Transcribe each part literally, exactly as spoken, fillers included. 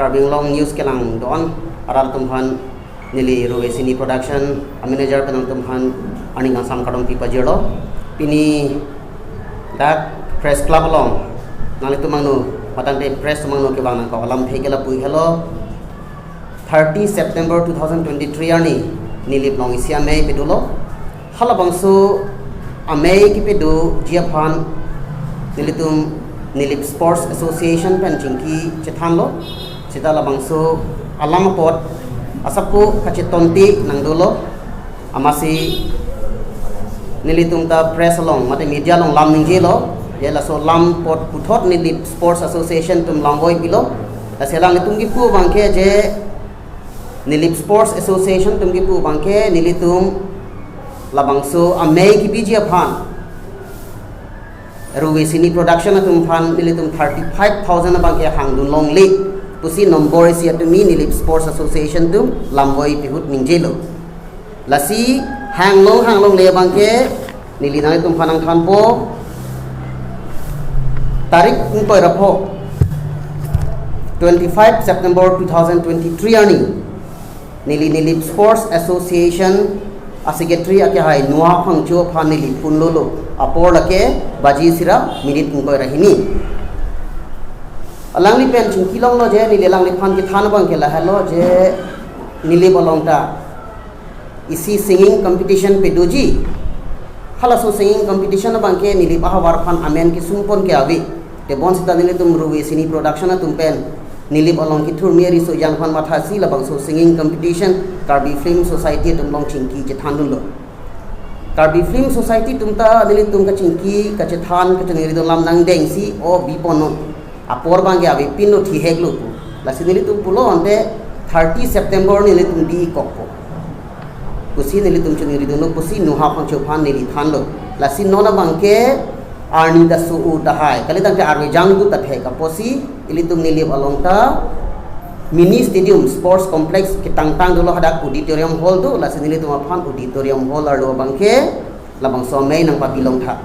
Karbi Anglong News kelang do-an arat atum aphan neli Ruve Cine Production a manager pen nangtum aphan aning kangsam kardom pipajirlo. Pini dak press club along nanglitum angno, matangte press atum angno kevang nangkok alamthe ke lapu helo. Thirty September two thousand twenty-three arni Nilip along isi amei pedulo. Halabangso amei kepedoji aphan nelitum Nilip Sports Association pen chingki chethanlo. Seta labangso alam apot asapko kachetonte nangdolo. Amatsi nelitum ta press along mate media along lam ningjelo. Je laso alam apot puthot Nilip Sports Association atum lamvoi pilo. Lasi alanglitum kipu abangke je Nilip Sports Association atum kipu abangke nelitum labangso amei kepiji aphan Ruve Cine Production atum aphan nelitum thirty-five thousand abangke hangdun longle pusi nombor isi atumi Nilip Sports Association atum lamvoi pihut ningjelo. Lasi hanglong hanglongle abangke neli nanglitum aphan nangthanpo, tarik ingkoi ra pho, twenty-five September two thousand twenty-three arni neli Nilip Sports Association a secretary akehai Nuha Phangcho aphan neli phone lolo. Apor lake baji isi ra minute ingkoi ra hini. Alangli pen chingki longlo je neli alangliphan kethan abangke lahelo je Nilip along ta isi singing competition pedoji. Halaso singing competition abangke Nilip ahavar aphan amen kesungpon ke ave. Tebon seta nelitum Ruve Cine Production atum pen Nilip along kethurmi ariso jan aphan mathasi labangso singing competition Karbi Film Society atum along chingki chethandunlo. Karbi Film Society atum ta nelitum kachingki, kachethan, kachiningri dun lam nangdengsi o biponnon. Apor abangke avepinlo, thiheklo pu. Lasi nelitum pulo ante thirty September nelitum bi-ik kokpo pusi nelitum chiningri dunlo pusi Nuha Phangcho aphan neli thanlo. Lasi non abangke arni ta so-o tahai, kali tangte arve jangdu ta thek apotsi ilitum Nilip along ta mini stadium sports complex ketangtang dolo, hadak auditorium hall do. Lasi nelitum aphan auditorium hall arlo abangke labangso amei nangpabi longtha.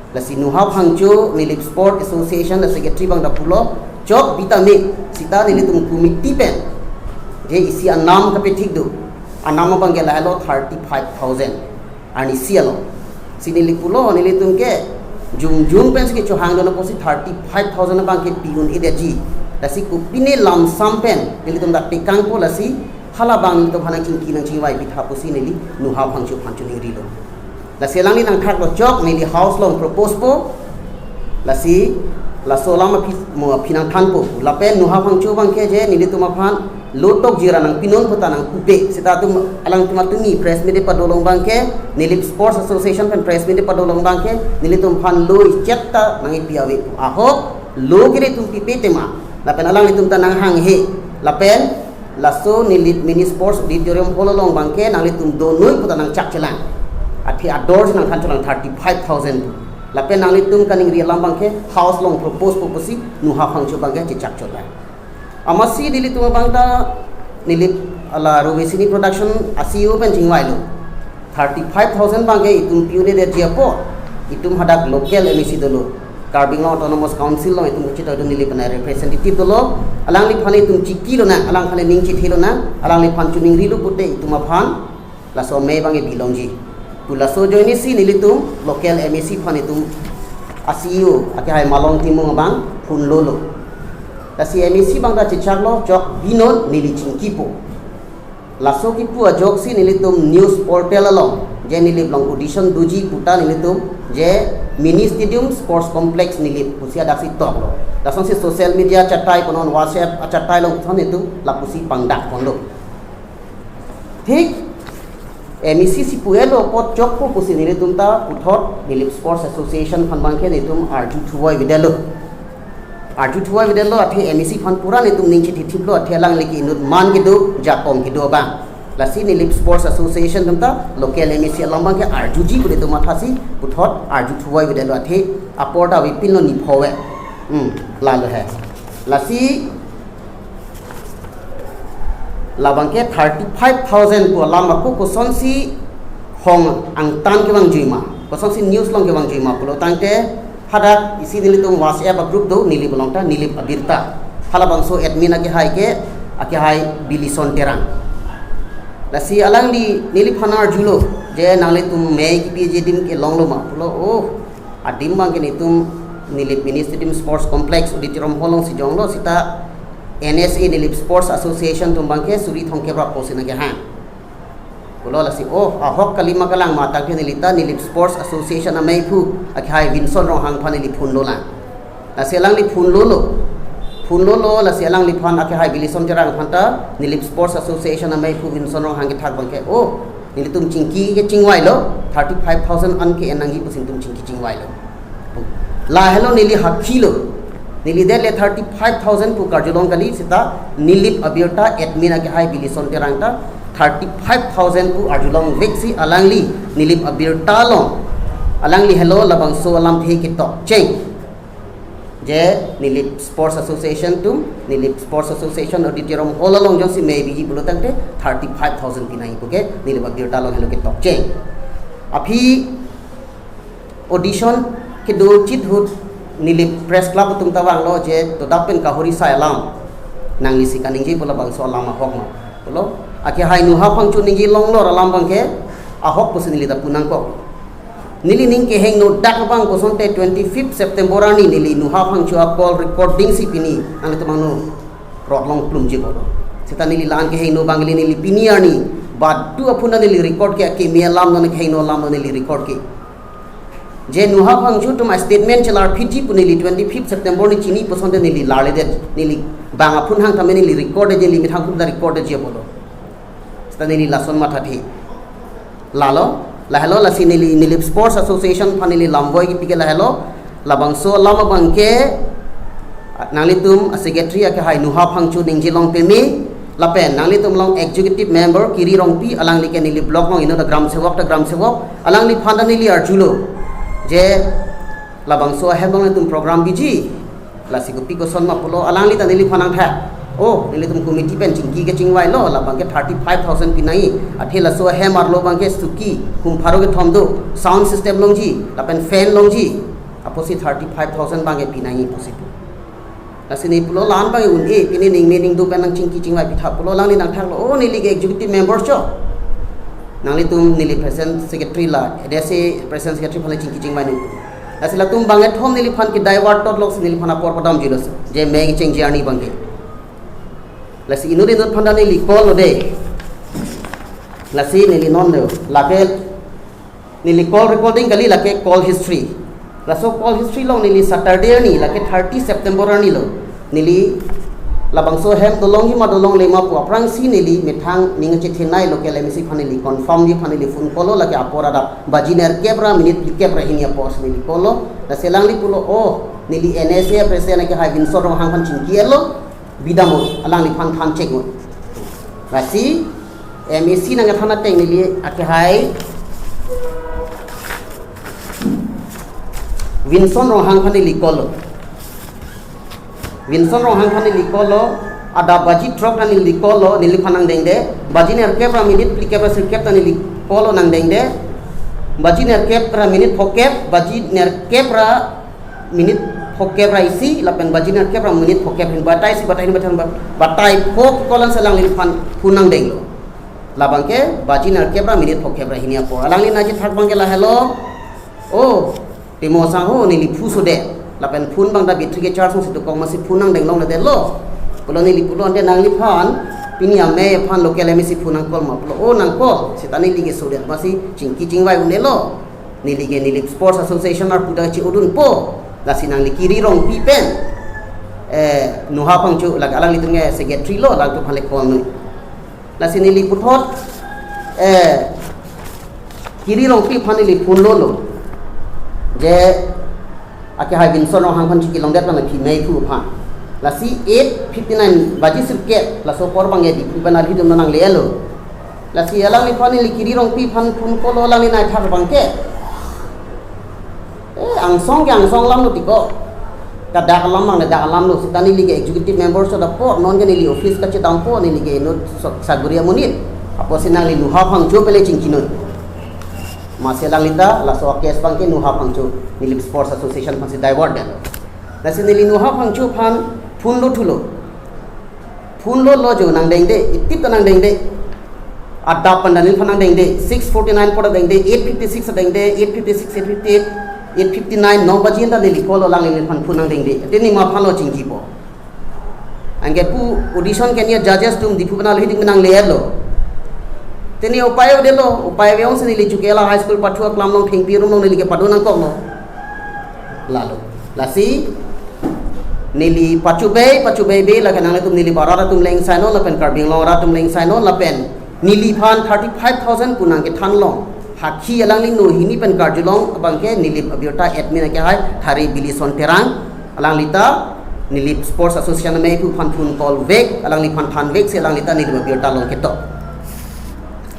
Lasi Nuha Phangcho, Nilip Sport Association a secretary abang ta pulo, chok bitame seta nelitum committee pen je isi anam kapethik do, anam abangke lahelo thirty-five thousand arnisi along. Si neli pulo, nelitum ke jongjong pensi kechohangdun apotsi thirty-five thousand abangke pi un-edetji. Lasi kopine lamsam pen nelitum dak tekangpo, lasi halabang nelitum aphan nangchingki nangchingvai pitha pusi neli Nuha Phangcho aphan chiningrilo. Lasi alangli nangthaklo, chok neli house along proposepo. Lasi laso alam aphi mo aphi nangthanpo. Lapen Nuha Phangcho abangke je nelitum aphan lo tokji ra nangpinon puta nangpupe. Seta atum, alangtum atumi press meet pado long abangke, Nilip Sports Association pen press meet pado long abangke nelitum aphan lo ichetta nangpi ave. Ahok lo kere atum pipe tema. Lapen alanglitum ta nanghanghe. Lapen laso Nilip Mini Sports Auditorium Hall along abangke nanglitum donoi puta nangchakchelang. Athe ador si nangthancholang thirty-five thousand pu. Lapen nanglitum kaningri alam abangke house along proposepo pusi Nuha Phangcho abangke chechakcholang. Amatsi nelitum abang ta Nilip ala Ruve Cine Production a C E O pen chingvailo. Thirty-five thousand abangke itum pi un-edetji apot, itum hadak local M A C dolo, Karbi Anglong Autonomous Council along itum kachetoi do, Nilip pen representative dolo, alangliphan itum chingkilonang, alangliphan ning chithelonang, alangliphan chiningrilo pute itum aphan laso amei abangke bilongji pu. Laso ajoinesi nelitum local M A C aphan itum a C E O akehai Malong Timung abang phone lolo. Lasi M A C abang ta chechaklo, chok binon, neli chingkipo. Laso kipu ajoksi nelitum news portal along je Nilip along audition doji puta nelitum je Mini Stadium Sports Complex Nilip pusi adaksi toklo. Lasonsi social media achatai konon, WhatsApp achatai along koson itum lapusi pangdak ponlo. Thik M A C si pu-etlo apot chokpo pusi nelitum ta puthot Nilip Sports Association aphan abangke nelitum arju thuvoi avedetlo. Arju thuvoi avedetlo, athe M A C aphan pura nelitum ning chithipthiplo, athe alangli ke inut man kedo, jakong kedo abang. Lasi Nilip Sports Association atum ta local M A C along abangke arjuji pu nelitum mathasi puthot arju thuvoi avedetlo, athe apor ta avepinlo, ni pho ave. Hmm, lalo he. Lasi labangke thirty-five thousand pu alam ako kosonsi hong angtan kevangjuima, kosonsi news along kevangjuima pulo tangte, hadak isi nelitum WhatsApp a group do, Nilip along ta, Nilip Abirta. Halabangso admin akehai ke, akehai Bilison Terang. Lasi alangli neliphan arjulo, je nanglitum mei kipi adim ke longlo ma pulo, oh, adim abang ke netum Nilip Mini Stadium Sports Complex Auditorium Hall alongsi jonglo, seta N S A, Nilip Sports Association atum abang ke suri thomkep ra pusi nangkehang. Pulo lasi, oh, ahok kali ma kalang ma, tangte neli ta Nilip Sports Association ameiphu akehai Vinson Ronghang aphan neli phone lo lang. Lasi alangli phone lolo. Phone lolo, lasi alangliphan akehai Bilison Terang aphan ta Nilip Sports Association ameiphu Vinson Ronghang kethak abang ke, oh, nelitum chingki kechingvailo, thirty five thousand an ke-en nangji pusi netum chingki chingvailo. Lahelo neli hakhilo. Neli det le thirty five thousand pu karjulong kali, seta Nilip abirta admin akehai Bilison Terang ta thirty five thousand pu arjulongveksi alangli Nilip abirta along, alangli helo labangso alamthe ketok cheng. Je Nilip Sports Association atum, Nilip Sports Association Auditorium Hall along jongsi mei biji pulo tangte thirty five thousand pi nangji pu ke Nilip abirta along helo ketok cheng. Aphi audition kedo chit ahut Nilip Press Club atum ta vanglo je, to dak pen kahori sai alam nanglisi kaningje pulo, bangso alam ahok ma pulo. Akehai Nuha Phangcho ningje longlor alam abang ke ahok pusi neli ta pu nangkok. Neli ning kehingno dak abang kosonte twenty-fifth September arni neli Nuha Phangcho a-call recording si pini nanglitum angno rot long plumji pulo. Seta neli la-an kehingno abang le neli pini arni badu aphu ta neli record ke, akimi alam non, kehingno alam non neli record ke. Je Nuha Phangcho atum a-statement chelarphitji pu neli twenty-fifth September ni chini pusonte neli larledet, neli bang aphun hang tame neli record de, neli methang aphun ta record detji pulo. Seta neli lason mathathe. Lalo, lahelo lasi neli, Nilip Sports Association aphan neli lamvoi kipi ke lahelo, labangso alam abang ke nanglitum a-secretary akehai Nuha Phangcho ningje long peme, lapen nanglitum along executive member Kiri Rongpi, alangli ke neli block along inut ta gram sevok ta gram sevok, alangliphan ta neli arjulo je labangso ahem along netum program biji, lasi kopi koson ma pulo, alangli ta neliphan nangthak. Oh, nelitum committee pen chingki kechingvailo, labang ke thirty five thousand pi nangji. Athe laso ahem arlo abang ke stuki hum pharo kethom do, sound system longji, lapen fan longji, apotsi thirty five thousand abang ke pi nangji pusi pu. Lasi neli pulo, la-an abang un-e, pini ning me ning do pen nangchingki chingvai pitha pulo, alangli nangthaklo, oh, neli ke executive member cho. Nanglitum neli president secretary la, N S A president secretary aphan le chingki chingvai nang. Lasi latum bang kethom neliphan ke-divert tot lok si neliphan apor padamjilo si, je mei kechengji arni abang ke. Lasi inut inut aphan ta neli call lo de. Lasi neli non de. Lake neli call recording kali, lake call history. Laso call history along neli Saturday arni, lake thirty September arni lo, neli labangso ahem dolongji ma dolongle ma pu aphrangsi neli methang ning chethenei local M A C aphan neli confirmji aphan neli phone call lo, lake apor adap baji nerkep ra minute phlikep ra hini apor si neli call lo. Lasi alangli pulo, oh, neli N S A president akehai Vinson Ronghang aphan chingki-etlo, bidam o, alangliphan than chek o. Lasi M A C nangkethan ateng neli akehai Vinson Ronghang aphan neli call lo. Vinson Ronghang aphan neli call lo, adap baji throk ta neli call lo, neliphan nangdengde, baji nerkep ra minute phlikep ra sirkep ta neli call lo, nangdengde, baji nerkep ra minute phokep, baji nerkep ra minute phokep ra isi, lapen baji nerkep ra minute phokep hini, batai isi, batai hini, batai hini, batai pho call an si alangliphan phone nangdenglo. Labang ke baji nerkep ra minute phokep ra hini apor. Alangli nangchethak abang ke lahelo. Oh, Timo sang ho, neli phu so de. Lapen phone abang ta battery ke charge si dokok masi phone nangdeng longledetlo. Pulo neli pulo, ante nangliphan pini amei aphan local M A C aphan nang call ma pulo. Oh, nang call. Seta neli ke so de masi chingki chingvai un-elo. Neli ke Nilip Sports Association arpu ta che-odunpo. Lasi nangli Kiri Rongpi pen, eh, Nuha Phangcho, lake alanglitum ke secretary lo, alangtum aphan le call noi. Lasi neli puthot, eh, Kiri Rongpi aphan neli phone lolo. Je akehai Vinson Ronghang aphan chingki longdet aphan, aphi mei phu aphan. Lasi eight fifty-nine baji sirkep, laso apor abang ke Diphu pen alhi dun nangle-etlo. Lasi alangliphan neli Kiri Rongpi aphan phone call lo, alangli nangthak abang ke, eh, angsong ke angsong alam lo tiko. Kadak alam abang le dak alam lo, seta neli ke executive member so dapo, non ke neli office kachedampo, neli ke inut so-, saguri amonit. Apotsi nangli Nuha Phangcho pen le chingkinoi. Masi alangli ta laso a-case abang ke Nuha Phangcho, Nilip Sports Association aphan si divert det. Lasi neli Nuha Phangcho aphan phone lo thulo. Phone lo lo jo nangdengde, itip ta nangdengde. Adap pen Daniel phan nangdengde, six forty-nine por dengde, eight fifty-six dengde, eight fifty-six, eight fifty-eight, eight fifty-nine, no baji anta neli call lo lang neli phan phone nangdengde. Te neli ma phan lo chingkipo. Anke pu audition ke ne judges atum Diphu penal hidik menang le lo. Te ne upai avelo, upai ave ong si neli Chukela High School pathu aklam along thengpi arum along neli kepado nangkoklo. Lalo. Lasi neli pachobei, pachobei be lake nanglitum Nilip arat atum le ingsaino lapen Karbi Anglong arat atum le ingsaino lapen neliphan thirty-five thousand pu nangkethan long. Hakhi alangli no hini pen karjulong abangke Nilip abirta admin akehai Thari Bilison Terang. Alanglita Nilip Sports Association amei pu phan phone call vek, alangliphan thanvek si alanglita Nilip abirta along ketok.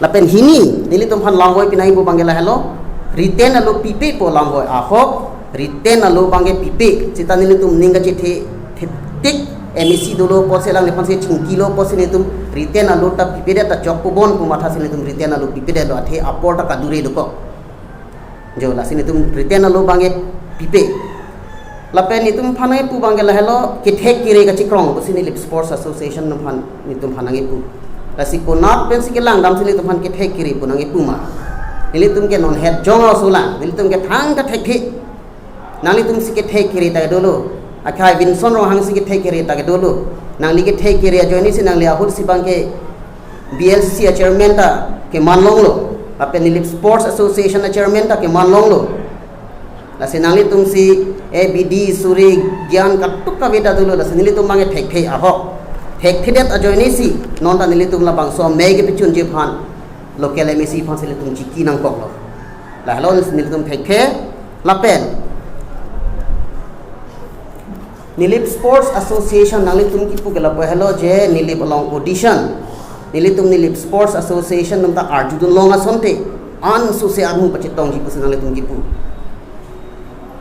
Lapen hini, nelitum phan lamvoi pinai pu abangke lahelo, written alo pipe pu lamvoi ahok, written alo abangke pipe, seta nelitum ning kachethe, the, tik, M A C dolo apotsi alangliphan si chingkilo apotsi nelitum written alo ta pipedet ta chok pu bon pu matha si nelitum written alo pipedetlo athe apor ta kadure dokok. Jo, lasi nelitum written alo abangke pipe. Lapen nelitum phan nangkepu abangke lahelo kethek kere kachikrong pusi Nilip Sports Association atum phan nelitum phan nangkepu. Lasi konat pensi kelang damsi nelitum phan kethek kere pu nangkepu ma. Nelitum ke non het jong aso lang, nelitum ke thangta thekthe. Nanglitum si kethek kere ta dolo. Akhai Vinson Ronghang si kethek kere ta dolo. Nangli kethek kere ajoine si nangli ahut si abangke B L C C a chairman ta keman longlo. Lapen Nilip Sports Association a chairman ta keman longlo. Lasi nanglitum si A B D suri gyan katuk kave ta dolo. Lasi nelitum abangke thekthe ahok. Thekthedet ajoine si non ta nelitum labangso amei kepachunji aphan local M A C aphan si nelitum chiki nangkoklo. Lahelo nelitum thekthe lapen Nilip Sports Association nanglitum kipu ke lapu helo je Nilip along audition. Nelitum Nilip Sports Association atum ta arjudun long asonte an suse armu pachetongji pusi nanglitum kipu.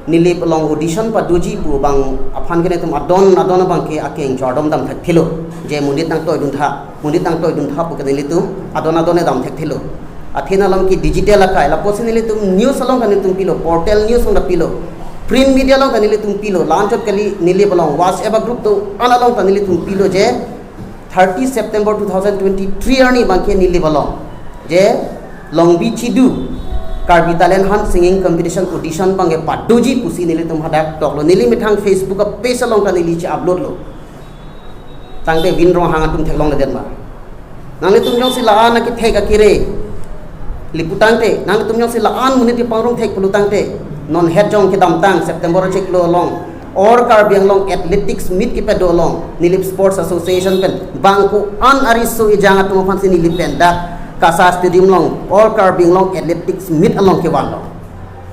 Nilip along audition padoji pu abang aphan ke nelitum adon adon abangke akeng chardom dam thekthelo. Je monit nangtoiduntha, monit nangtoiduntha pu ke nelitum adon adon dam thekthelo. Athe alam ke digital akai, lapusi nelitum news along ta nelitum pilo, portal news along ta pilo, print media along ta nelitum pilo, la-anchot kali Nilip along WhatsApp group do-an along ta nelitum pilo je thirty September two thousand twenty-three arni abangke Nilip along je Longbi Chidu Karbi Talent Hunt Singing Competition audition abangke padoji pusi nelitum hadak toklo, neli methang Facebook a page along ta neli che-upload lo. Tangte Vin Ronghang atum theklongledet ma. Nanglitum jongsi la-an akethek akere li pulotangte, nanglitum jongsi la-an monit kepangrum thek pulotangte, non het jong kedamtang September achiklo along All Karbi Anglong Athletics Meet kepedo along Nilip Sports Association pen bang ko-an ariso ejang atum aphan si Nilip pen dak KASA Stadium along All Karbi Anglong Athletics Meet along kevanlo.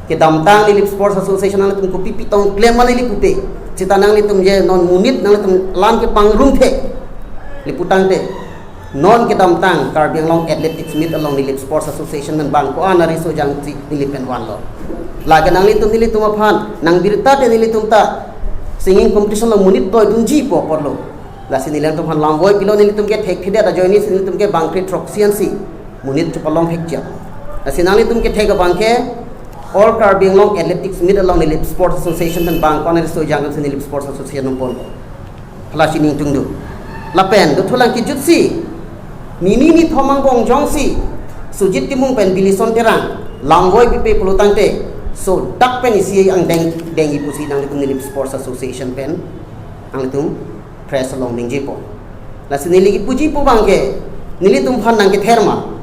Kedamtang Nilip Sports Association nangtum kopi pitong klem ma neli pupe. Seta nanglitum je non monit nangtum la-an kepangrum thek li pulotangte, non kedamtang Karbi Anglong Athletics Meet along Nilip Sports Association pen bang ko-an ariso ejang si Nilip pen vanlo. Lake nanglitum nelitum aphan nangbirta te nelitum ta singing competition along monit toidunji pu apor lo. Lasi nelitum aphan lamvoi pilo, nelitum ke thekthedet ajoine si nelitum ke bangkre throksi an si monit chepalong thekjak. Lasi nanglitum kethek abangke All Karbi Anglong Athletics Meet along Nilip Sports Association pen bang ko-an ariso ejang si Nilip Sports Association atum ponlo. Hala si ningtung do. Lapen dothulang kejut si nini nithom angbong jongsi Sujit Timung pen Bilison Terang lamvoi pipe pulotangte, so dak pen isi angdeng dengji pusi nanglitum Nilip Sports Association pen nanglitum press along ningjepo. Lasi neli kipuji pu abangke nelitum aphan nangkether ma.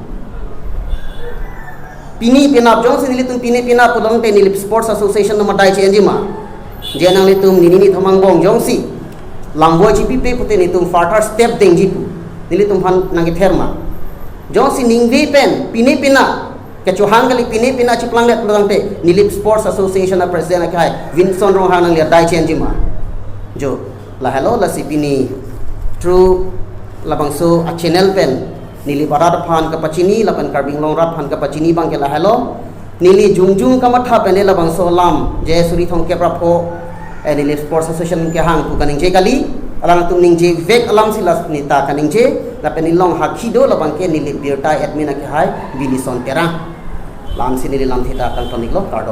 Pini penap jongsi nelitum pini penap pulotangte Nilip Sports Association atum adai che-enji ma. Je nanglitum nini nithom angbong jongsi lamvoi chipipe pute nelitum further step dengji pu nelitum aphan nangkether ma. Jongsi ningve pen pini penap kechohang kali, pini penap chiplang det pulotangte Nilip Sports Association a president akehai Vinson Ronghang nangli adai che-enji ma. Jo, lahelo lasi pini through labangso a channel pen Nilip arat aphan kapachini lapen Karbi Anglong arat aphan kapachini abangke lahelo. Neli jongjong kamatha pen labangso alam je suri thomkep ra pho, eh, Nilip Sports Association kehang pu kaningje kali. Alangtum ningjevek alam si lasi neta kaningje. Lapen neli along hakhi do labangke Nilip birta admin akehai Bilison Terang. La-an si neli lamthe ta kangton-iklo, kardom.